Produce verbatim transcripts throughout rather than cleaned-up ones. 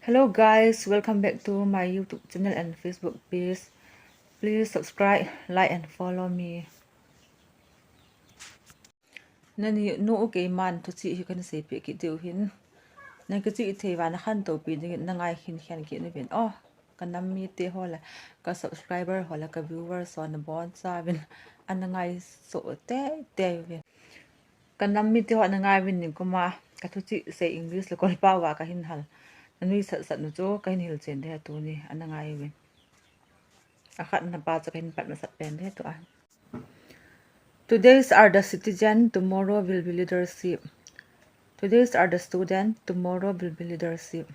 Hello guys, welcome back to my YouTube channel and Facebook page. Please subscribe, like and follow me. Nani nu u keiman thuchih hi kana seipeh kit diu hin. Na kichih thei uva na khantou pi dingin na ngai hin khen kit uvin. Oh, ka nam mite ho le, ka subscriber ho le, ka viewers ho nabonchauvin ana ngaisoh teitei uvin. Ka nam mite ho ana ngai uvin, nikum a ka thuchih sei English le Kolpa uva ka hin hal. Na nuisat sat nu chu ka hin hilchen ding ahi tuni, ana ngai uvin. Akhatna pa chu ka hin pat masat pen ding ahi tua. Today's are the citizen, tomorrow will be leadership. Today's are the student, tomorrow will be leadership.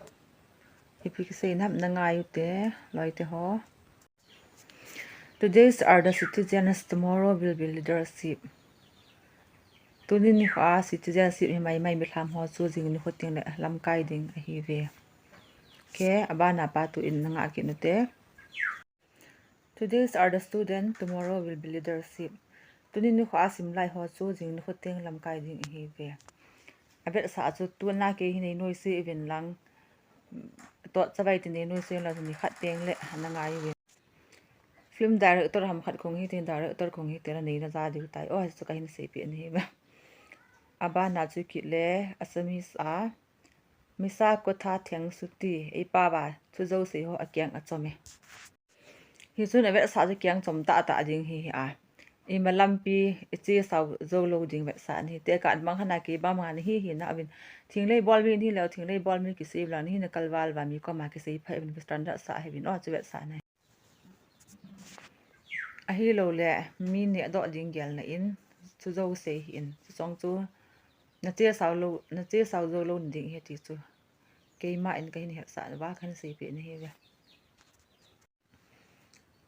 Ipi kisei nam na ngai ute, loite ho. Today's are the citizens, tomorrow will be leadership. Tuni nikho a citizenship hi maimai milham ho chu jing nikho teng le lamkai ding ahiuve. Okay, abana pa tu in na ngah kit ute. Today's are the student, tomorrow will be leadership. Tuni nikho a simlai ho chu jing nikho teng lamkai ding ahiuve. Avetsah chu tuna kei hi nei noise uvin lang, tot chavai ti nei noise uvin lang, nikhat teng le ana ngai uvin. Film director ham khat kong hite, director kong hite, la neina ja diu tai. Oh, chu ka hin seipeh nahiuve. Abana chu kit le Assamese a, Misa kotha thengsuti, eipao va thujou sei ho akeng achom e. Hichun avetsah chu keng chom tahtah ding hi a. Ima lampi ichesao joulou ding vetsah ahi. Tekah bang hana kei bang hana hi hina uvin. Thinglei bol mi nahilou, thinglei bol mi kisei uvin lang, nahina kalval uva mi koma kisei phai uvin, standard sah ahiuvin. Oh, chu vetsahna ahi. Ahilouleh mi nehdoh ding gelna in, thujou sei hih in, chuchong chu nachesao lou, nachesao joulou nading ahi ti chu keiman ka hin hetsah uva ka hin seipeh nahiuve.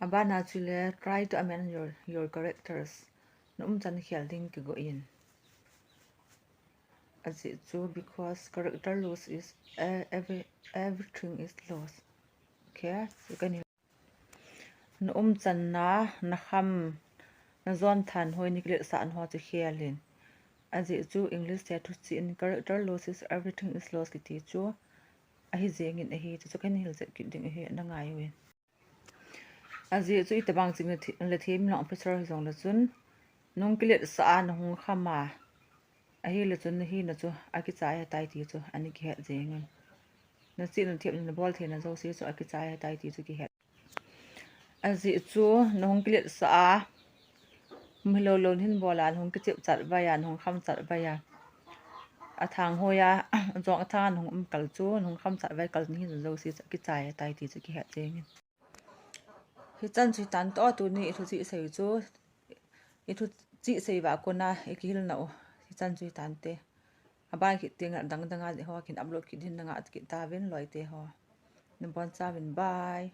Abana chule, try to amend your, your characters. Na umchan khel ding kigo in. Ajeh chu because character loss is, eh, every, everything is lost. Okay, chu ka hin Na umchanna, na kham, na jon thanhoi, na kiletsahna ho chu khel in. Ajeh chu English te thuchih in character loss is everything is lost kiti chu ahi jeng in ahi, chuchu ka hin hilchet kit ding ahi, ana ngai uvin. Ajeh chu itobang ching le thi-, le thim long officer hijongle chun, nahung kiletsah a, nahung kham a, ahile chun nahina chu akichai ahitai ti chu ana kihet jeng in. Nachihna thepna nabol theina jouse chu akichai ahitai ti chu kihet. Ajeh chu nahung kiletsah a, umhilou lou nahin bol a, nahung kichep chat vai a, nahung kham chat vai a, athang hoi a, jong athang a nahung um kal chu, nahung kham chat vai kal nahina jouse chu akichai ahitai ti chu kihet jeng in. Hichan chu hitan toh, tuni ithuchih sei chu, ithuchih sei uva kona ikihilna u hichan chu hitante. Aban kit teng a dang dang a ho kahin upload kit ding, na ngah kit tauvin loite ho. Nabonchauvin, bye.